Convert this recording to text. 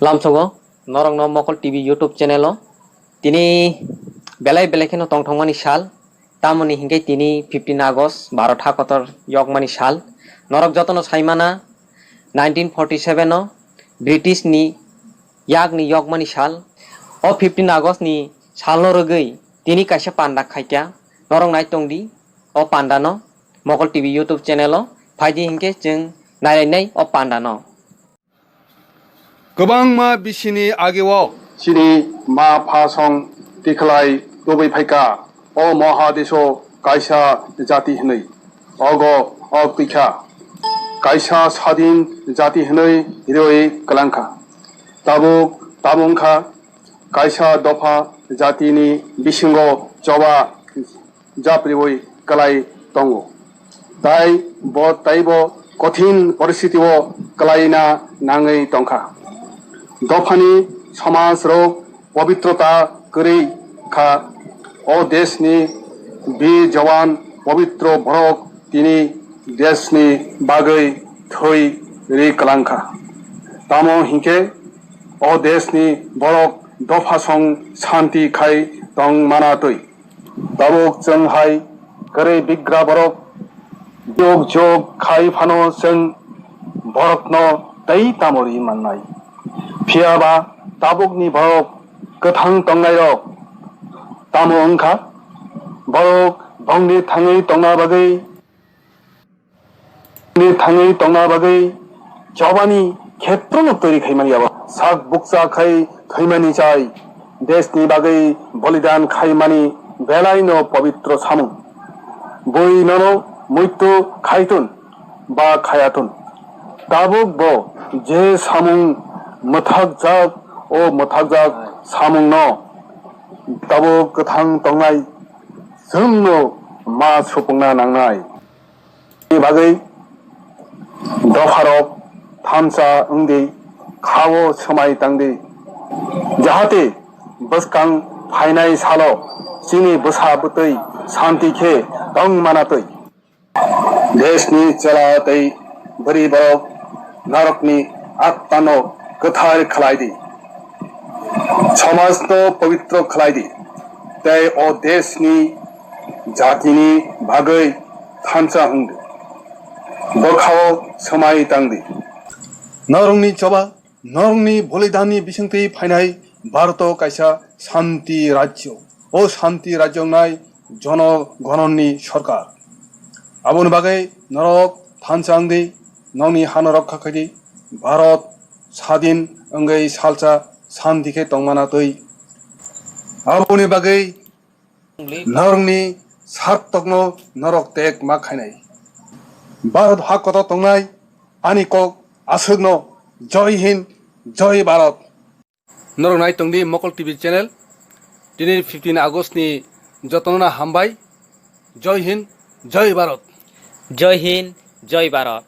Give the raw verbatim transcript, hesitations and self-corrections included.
Tamsogo norokno Mokol T V YouTube channel o tini belai belai kheno tongthokmani sal, tamoni hinkhe tini fifteen August Bharat hakotor yokmani sal. Norok jotono saimana nineteen forty seven o British ni yakni yokmani sal. O fifteen August ni salno rwgwi tini kaisa panda khaikha, norok nai tongdi o pandano Mokol T V YouTube channel o, phaidi hinkhe chwng nailainai o pandano. Kwbangma bisini ageo chini ma pha song tikhlai tubui phaikha, o moha deso kaisa jati hwnwi. Ogo ok twikha, kaisa sadin jati hwnwi riwi kwlangkha. Tabuk, tabuk wngkha kaisa dopha jatini bisingo choba japriwi kwlai tongo. Tai bo, taibo kothin poristiti o kwlaina nangwi tongkha. Dophani somaj rok pobitrota kwrwi kha. O deshni bir jawan pobitro borok tini deshni bagwi thwi ri kwlangkha. Tamo hinkhe o deshni borok dopha song santi khai tong mana twi. Tabuk chwng hai kwrwi bigra borok jog jog khai phano chwng borokno tei tamo ri mannai. Phiya ba tabukni borok kwthang tongnairok tamo wngkha? Borok bongni thangwi tongna bagwi ni thangwi tongna bagwi chobani khetrono toiri khaimani abo. Sak bukcha khai thwimani chai, deshni bagwi bolidan khaimani belaino pobitro samung. Bui nono muitu khaitun ba khayatun, tabuk bo je samung mwthakjak, o mwthakjak samungno tabuk kwthang tongnai chwngno ma supungna nangnai. Ni bagwi dopharok thansa wngdi, khao swmai tangdi, jahate bwskang phainai salo chini bwsa bwtwi santi khe tong mana twi. Deshni chwla tei bwrwi borok norokni attano kwthar khlai di, somajno pobitro khlai di, tei o deshni jatini bagwi thansa wng di. Bwkhao swmai tang di. Norokni choba, norokni bolidanni bisingtwi phainai Bharoto kaisa shanti rajyo. O shanti rajyo wngnai jono gononni sorkar. Aboni bagwi norok thansa wng di, nokni hano rokha khai di, Bharot sadin wngwi salsa shanti khe tongmana twi. Aboni bagwi norokni sartokno norok tek ma khainai. Bharot ha kotor tongnai ani kok aswkno Joi Hind, Joi Bharot. Norok nai tongdi Mokol T V channel. Tini fifteen August ni jotono hambai. Joi Hind, Joi Bharot. Joi Hind, Joi Bharot.